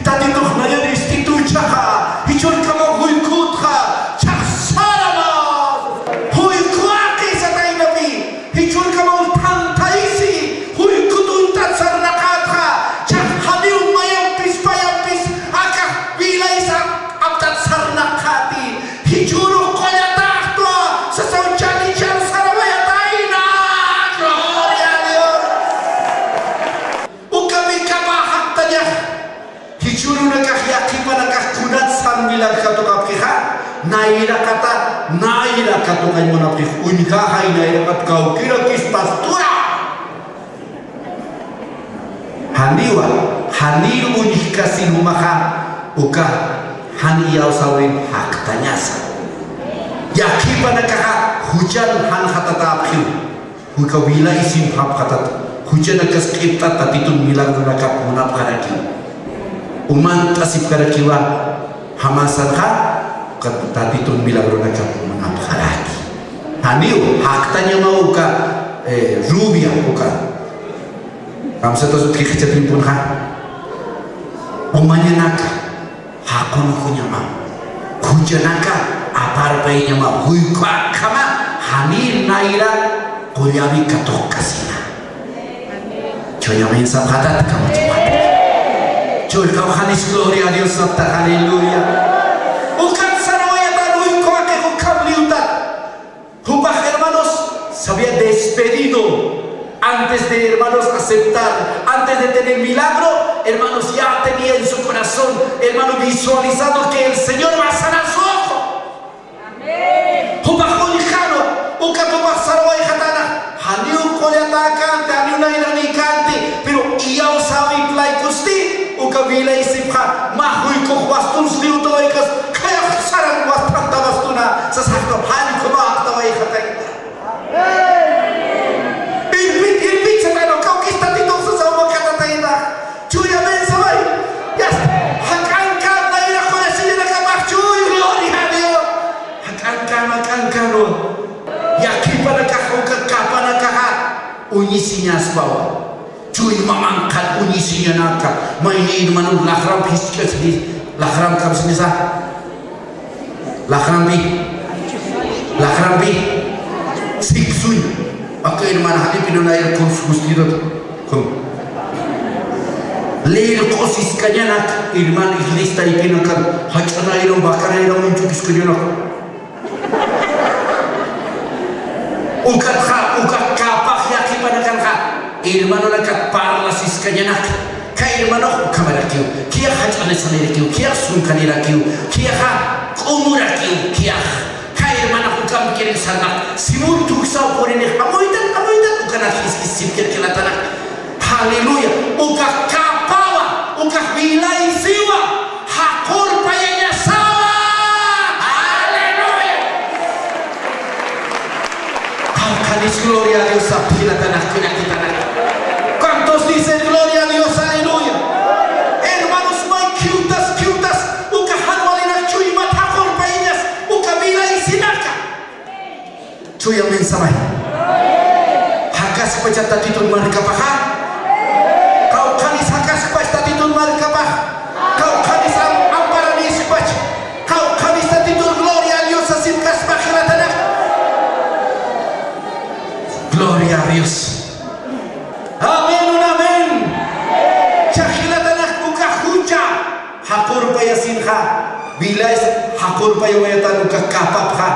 Tatitux nayan ist'ituchaxa, jichhürkamaw juykhütxa, chhaxsarama, juykhu aqi sataynapi, jichhürkamaw thantha isi, juykhut uñtat sarnaqätxa, chhax janiw mayampis payampis, akax wila isa aptat sarnaqxäti. Jichhürux qullataxtwa, sasaw chanichar sarawayatayna. Gloria a Dios. Ukapï kapä jaktañax. Jichhürunakax yaqhipanakax kunat san milagr katuqapkixa, nayraqata, nayra katuqañ munapkix, uñjaxay nayraqat kawkirakis pastura. Janiwa, janir uñjkasin jumaxa, uka jan iyawsäwin jaktañasa. Yaqhipanakaxa juchan janxatatäpxiw, uka wila isimp japxatat, juchanakas q'ipt'at Tatitun milagronakap munapxarakiw. Umant'asipkarakiwa, jamäsanxa, uka Tatitun milagronakap munapxaraki. Janiw, jaktañamaw uka, eh, rubia, uka. Kamsatas utjki jichha tiemponxa. Umañanaka, jaqunuxuñamaw. Juchanaka, aparpayiñamaw. Juykhu akhama, janir nayra, qullawi katuqkasina. Chuy amén sapxatat, kamachapxatat. Chuy qawqhanis gloria a Dios sapxta, aleluya. Ukat sarwayatan juykhu aqix ukham liwtat. Jupax hermanos, se había despedido antes de, hermanos, aceptar, antes de tener milagro, hermanos, ya tenía en su corazón, hermano, visualizado que el Señor va a sanar su ojo. Jupax uñjkänwa, ukat jupax sarwayxatana, janiw qullatäkänti, janiw nayranïkänti, pero iyawsäwip laykusti, uka wila isipxa, mä juykhux wastun sliwtawaykas, khayax saran wastanta wastuna, sasaxta, jall ukhama aktawayxatayna. Irpit, irpit, satayna, kawkis Tatitux sasaw makatatayna. Chuy amén samay. Yasta. Jak'ankän nayra qulasiñanakapax chuy, gloria a Dios. Jak'ankän, jak'ankänwa. Yaqhipanakax uka kapanakaxa uñisiñaspawa. Chuy mamankan uñisiñanaka. Mayni hermano laxramp jisk'asni, laxramp kamsnisa. Laxrampi, laxrampi, siksuñ, aka hermana janipinanayra con su vestido, con, lirq'u siskañanak, hermano, iglesia taypinakan, jach'anayra, vacanayra, munchukiskañanak. Ukatxa, uka kapax yaqhipanakanxa, hermanonakat parla siskañanak. Kay hermanox ukhamarakiw, khiyax jach'anisanirakiw, khiyax sunkanirakiw, khiyaxa k'umurakiw, khiyax. Kay hermanox ukham quieren salvar. Simón tuksaw purinix, amuytat, amuytat, ukanak jiskis sipkir qilatanak. Aleluya. Uka kapawa, uka wilaysiwa, jaqurpayañasawa. Aleluya. Qawqhanis gloria a Dios, apxilatanak, kullakitanak. ¿Cuántos dicen gloria a Dios? Aleluya. Hermanos, may khiwtas, khiwtas, uka jan walinak chuymat jaqurpayañas, uka wilaysinaka. Chuya amén samay. Jakaskpachat Tatitun markapaxa. Qawqhanis jakaskpach Tatitun markapax. Qawqhanis am-, amparaniskpach. Qawqhanis Tatitun gloria a Dios sasipkaspax jilatanaka. Gloria a Dios. Amén, un amén. Cha jilatanaka uka jucha. Jaqurpayasinxa, vilays jaqurpayawayatan uka kapapxa,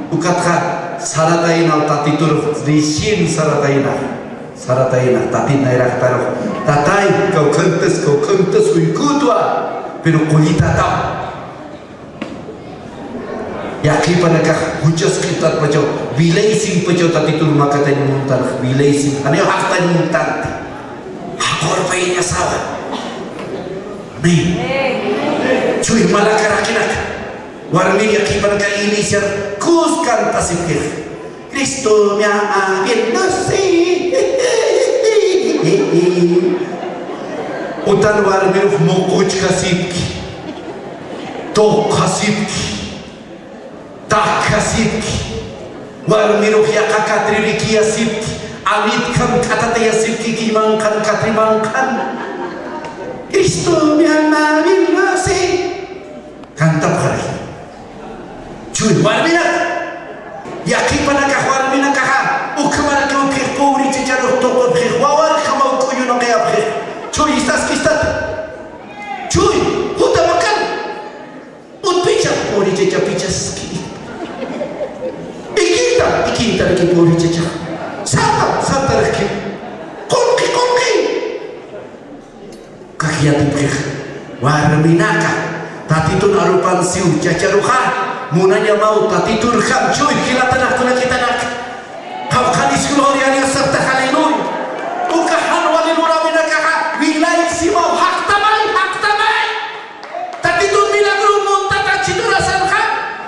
ukatxa sarataynaw Tatiturux, recién sarataynax, sarataynax, Tatit nayraqtarux, tatay, kawkhantas, kawkhantas juykutwa, pero qullitataw. Yaqhipanakax juchas q'iptatpachaw, vilaysinpachaw Tatitur makatañ muntanx, vilaysin, janiw jaqtañ muntanti. Jaqurpayañasawa. Amén. Chuy malakarakinak. Warmir yaqhipanaka iglesiar kuskantasitkix. Cristo me ama viendo, sí. Utan warmirux muquchkasipki. Tuqasipki. Takasipki. Warmirux yaqa katririkiyasipki. Amitkham k'atatayasipki, kimanqan katrimanqan. Cristo me ama viendo, sí. Cantapxaraki. Chuy, warminak. Yaqhipanakax warminakaxa. Ukhamaraki ukix pobre chacharux tuqupxix. Wawarjamaw k'uñunaqayapxix. Chuy, istaskistat. Chuy, jutamakan. Utpicha, pobre chachapichaski. Ikinta, ikintaraki pobre chachax. Sata, sataraki. Qunqi, qunqi. Kaq yatipxix warminaka, Tatitun arupan siw chacharuxa, munañamaw Tatitur jam chuy jilatanaqkunakitanaka. Qawqhanis gloria a Dios sapta, aleluya. Uka jan wali luräwinakaxa, wilaysimaw, jaqtamay, jaqtamay. Tatitun milagro muntatanchi turasanxa,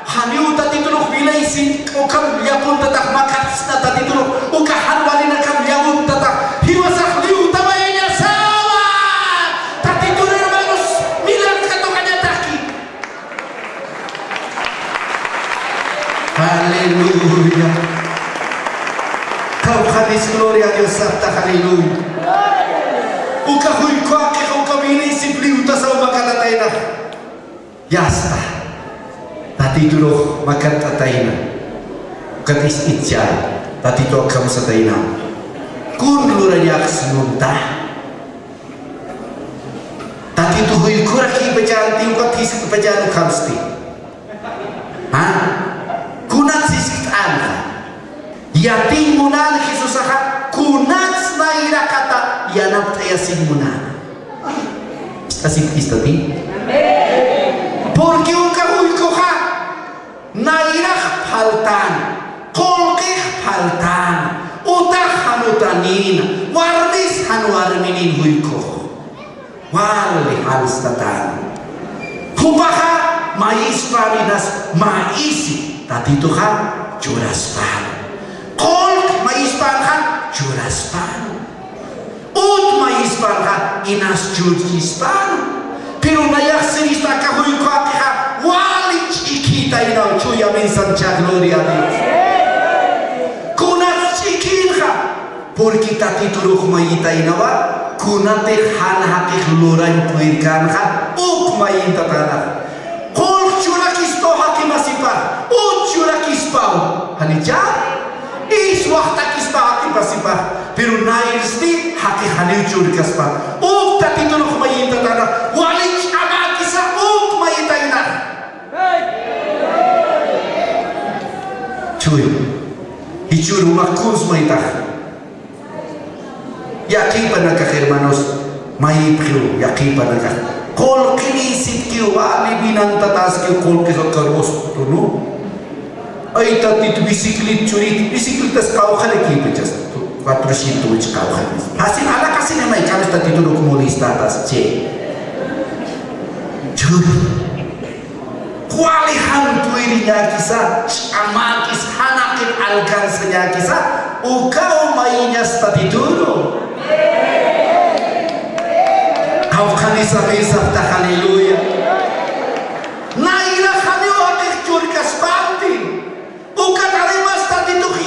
janiw Tatiturux wilaysi, ukham llapuntataq makhatsna Tatiturux, uka jan walinakam llapuntataq, jiwasax liwtamayañasawa. Tatitun hermanos, milagro katuqañataki. Aleluya. Qawqhanis gloria a Dios sapta, aleluya. Uka juykhuwaqix, uka wilaysip liwtasaw makatataynax. Yasta. Tatiturux makat'atayna. Ukat ist'itcha. Tatitu akham satayna. Kun lurañax munta. Tatitu juykhurakipacha anti ukat jisk'pacha ukhamsti. Ha? Kunat siskt'anxa. Yatiñ munan Jesusaxa, kunats nayraqata yanapt'ayasiñ munan. Ist'asitkistati? Porque uka juykhuxa, nayrax faltan, qullqix faltan, utax jan utanïna, warmis jan warminin juykhux. Wali jalstatan. Jupaxa mayispan inas mayisi, Tatituxa churaspan. Qullq mayispanxa churaspan. Ut mayispanxa inas churchispan. Pero nayax sirista aka juykhuwaqixa wali ch'ikitaynaw, chuya amén sancha, gloria a Dios. Kunats ch'ikinxa, porque Tatiturux mayitaynawa, kunatix jan jaqix lurañ puyirkänxa, uk mayintatanax. Qullq churakispaw jaqi masipax, ut churakispaw, janicha, is waxtakispaw jaqi masipax, pero nayristi jaqix janiw churkaspa, uk Tatiturux mayintatanax, wali ch'amäkisa, uk mayitaynax. Chuy, jichhür jumax kuns maytax. Yaqhipanakax, hermanos, mayipxiw, yaqhipanakax. Qullqinïsipkiw, wali winantataskiw qullqix aka rostro, ¿no? Ay, Tatitu, bicicleta churit, bicicletas qawqharakïpachas, cuatrocientos wich qawqharakïpachas. Jasin alaqasinamay, kamis Tatiturux molestatas, che. Chuy. Wali jan puyiriñäkisa, ch'amäkis, jan jaqin alcanzañäkisa, ukaw mayiñas Tatituru. Qawqhanis amén saptax, aleluya. Nayra janiw jaqix churkaspampi. Ukat además Tatitux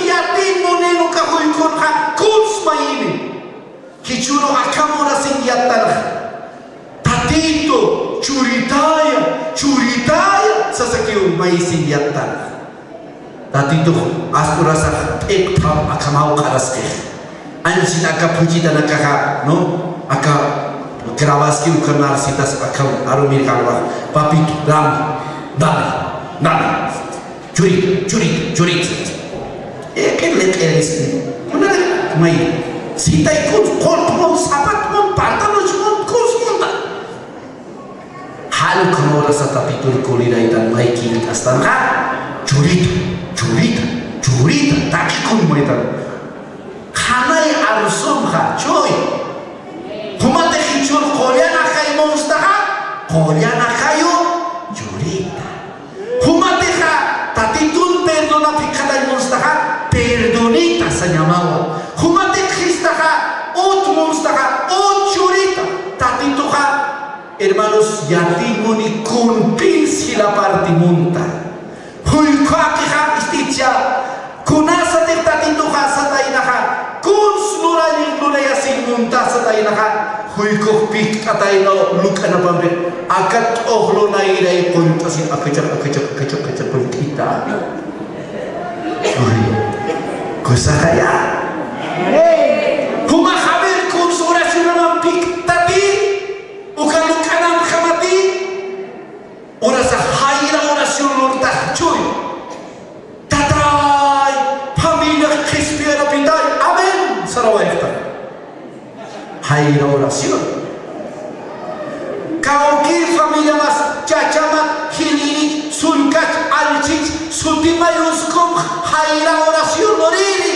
Maysin yattan. Tatitux, as urasax p'iqthaw akhamaw q'araskix. Ansin aka phuchitanakaxa, ¿no? Aka grabaski uka narcitas akham arumir galwa. Papito, dame, dame, dame. Churito, churito, churito. Iqin liq'iriski. Kunana, may. Sitay kun, qulqmun, sapatmun, pantalonchmun, kunsmunta. Jan ukham urasa Tatitur kuliraytan may killt'astanxa, churita, churita, churita, takikun maytan. Qhanay arsumxa, chuy. Jumatix jichhür qullan ajay munstaxa, qullan ajayu churita. Jumatixa Tatitun perdona p'ikxatay munstaxa, perdonita sañamawa. Jumatix jistaxa, ut munstaxa, ut churita. Tatituxa, hermanos, yatiñ muni kun pins jila parti munta. Juykhakixa isticha, kunasatix Tatituxa sataynaxa, kuns lurayasiñ munta sataynaxa, juykux pikt'ataynaw luk'anapampi, aka t'uxlu nayray qullt'asi, akachaq, akachaq, akachaq, akachaq qullt'ita. Uy, kusaxaya. Juma Javier kuns oracionaman pikt'ati, uka luk'ananjamati. Urasa jayra oración lurtax chuy. Tatay, familiax qhispiyarapitay. Amén. Sarawayxta. Jayra oración. Kawkïr familiamas chachamat, jilïrich, sullkach, allchich, sutimay uskum jayra oración luriri.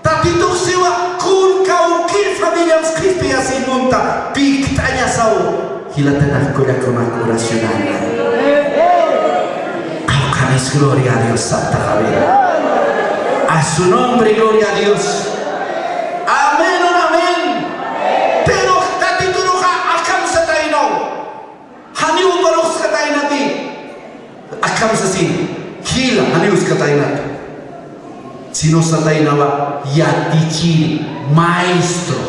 Tatitux siwa, kun kawkïr familiams qhispiyasiñ munta, pikt'añasaw, jilatanax kullakunak oracionana. Qawqhanis gloria a Dios saptaxa, a ver. A su nombre, gloria a Dios. Amén, amén. Pero Tatituruxa akham sataynaw. Janiw uparux sataynati. Akham sasin, jila, janiw sataynat. Sino sataynawa yatichiri, maestro.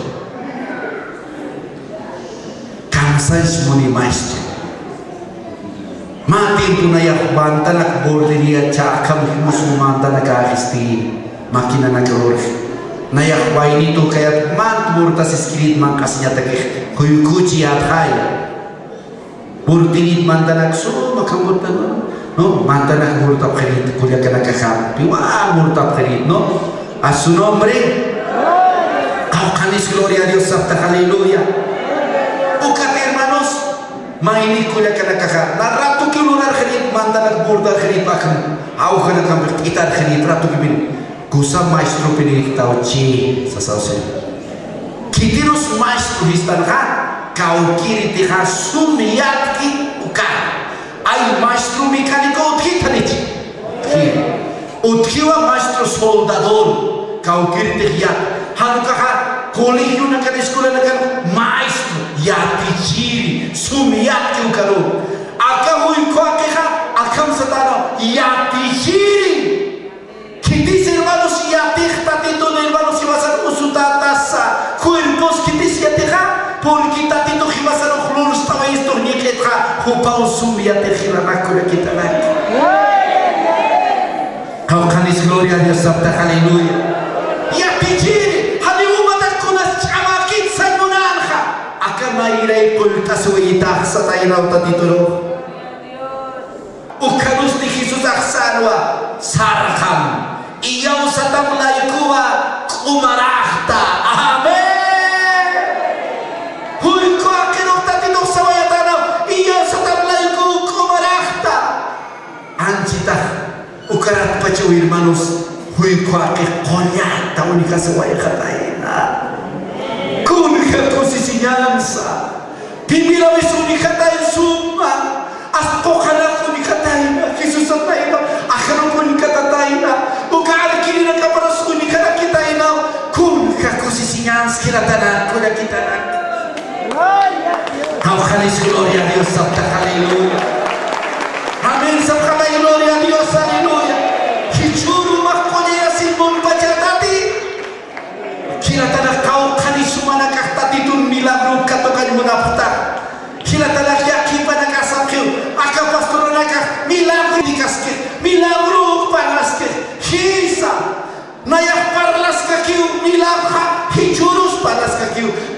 Kamsanch muni maestro. Mä tiempo nayax mantanak bordería cha akham jimusmu mantanak axisti, maquinanak lurx. Nayax waynitu kayat mant burtas iskirit manq'asiñatakix, juykuchi yatxay. Burtinit mantanak suma kamburtan, ¿no? Mantanak burtapxirit, kullakanakaxa, piwa burtapxirit, ¿no? A su nombre. Qawqhanis gloria a Dios saptax, aleluya. Ukat hermanos, mayni kullakanakaxa, na ratuki lurarxirit, mantanak burtarxirit, akham, awjanakampix t'itarxirit, ratukipin. Kusa maestropinïktaw chi, sasawsi. Khitirus maestro jistanxa, kawkïritixa sum yatki uka. Ay maestro mecánico utjitanichi. Utji. Utjiwa maestro soldador, kawkïritix yat. Jan ukaxa colegionakan, escuelanakan maestro, yatichiri, sum yatki ukaru. Aka juykuwakixa, akham sataynaw, yatichiri. Khitis hermanos yatix Tatitun hermanos jiwasan usutätasa, cuerpos khitis yatixa, porque Tatitux jiwasan uk lurst'awayistux ñiq'itxa, jupaw sum yatix jilanak kullakitanaka. Qawqhanis gloria a Dios saptax, aleluya. Yatichiri, janiw jumatak kunas ch'amäkit sañ munänxa. Aka nayray qullt'asiwayitax sataynaw Tatiturux. Ukharusti Jesusax sänwa, sarxam, iyawsatam laykuwa k'umaraxta. Amén. Juykuwakirux Tatitux sawayatänaw, iyawsatam laykuw k'umaraxta. Anchitax ukaratpachaw hermanos, juykuwaki qullata uñjasawayxatayna. Kunja kusisiñansa. Primeramente uñjatay suma, as quqanak uñjatayna, Jesusatayna, ajarup uñjatatayna, uka arkirinakaparus uñjarakitayna, kunja kusisiñans jilatanak, kullakitanak. Qawqhanis gloria a Dios saptax, aleluya. Amén sapxamay, gloria a Dios, aleluya. Jichhüru mä qullayasiñ munpachatati. Jilatanax qawqhanis jumanakax Tatitun milagro katuqañ munapxta. Jilatanax yaqhipanakax sapxiw, aka pastoranakax milagro,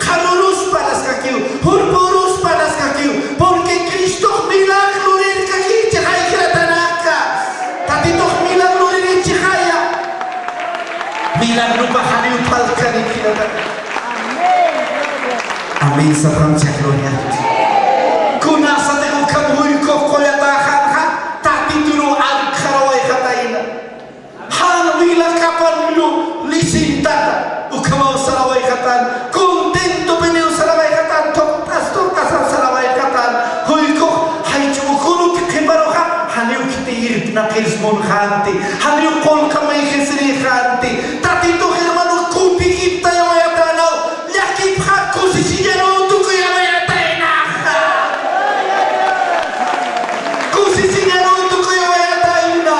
Qharüruspa naskakiw, jurpüruspa naskakiw, porque Cristox milagro lurirkakichi jay jilatanaka. Tatitux milagro luririchi jaya. Milagropax janiw phalkani jilatanaka. Amén, sapxamcha, gloria. Kunasatix ukham juykux qullatäxanxa, Tatituruw arkxarawayxatayna. Jan wila kapan lu lisintata, ukhamaw sarawayxatan, contentopiniw sarawayxatan, tuqt'as tuqt'asaw sarawayxatan, juykux jaych'ukuruti qhiparuxa, janiw khiti irpnaqir munxanti, janiw qullqi mayjisirïxanti, Tatitux hermano kutikiptayawayataynaw, llakipxa kusisiñaruw tukuyawayataynaxa. Kusisiñaruw tukuyawayatayna.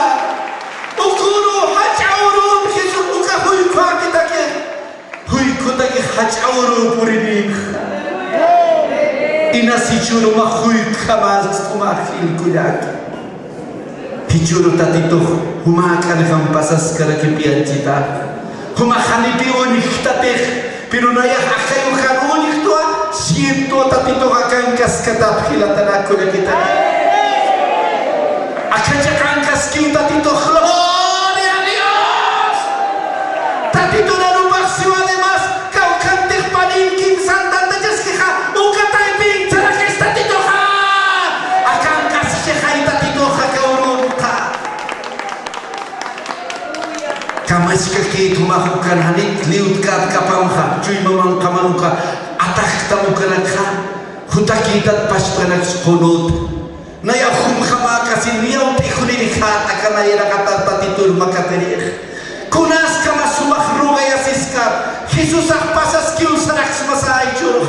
Ukuru jach'a urun Jesús uka juykhutakix. Juykhutakix jach'a uru purinix. Inas jichhürumax juykhamäst'umax jilkullaki. Jichhüru Tatitux jumäk'anjam pasaskarakipï anchita. Jumax janipi uñjtatix, pero nayax akay ukan uñjtwa, sientwa Tatitux akankaskatap jilatanak kullakitaki. Akhacha akankaskiw Tatitux, gloria a Dios. Tatitun arupax siw además, kawkhantix panin kimsantanta chaskixa, uka taypin sarakis Tatituxa. Akankasixay Tatituxa kawrunta. Kamachkakït jumax ukan janit liwtkät kapamxa, chuyma manqhaman uka ataktam ukanakxa, jutakïtat pachpanaksa qunut. Nayax jumjamäkasin, niyaw t'ijunirixät aka nayraqatar Tatitur makatirix. Kunaskama sumax rogayasiskat, Jesusax pasaskiw saraksmasa jichhüru.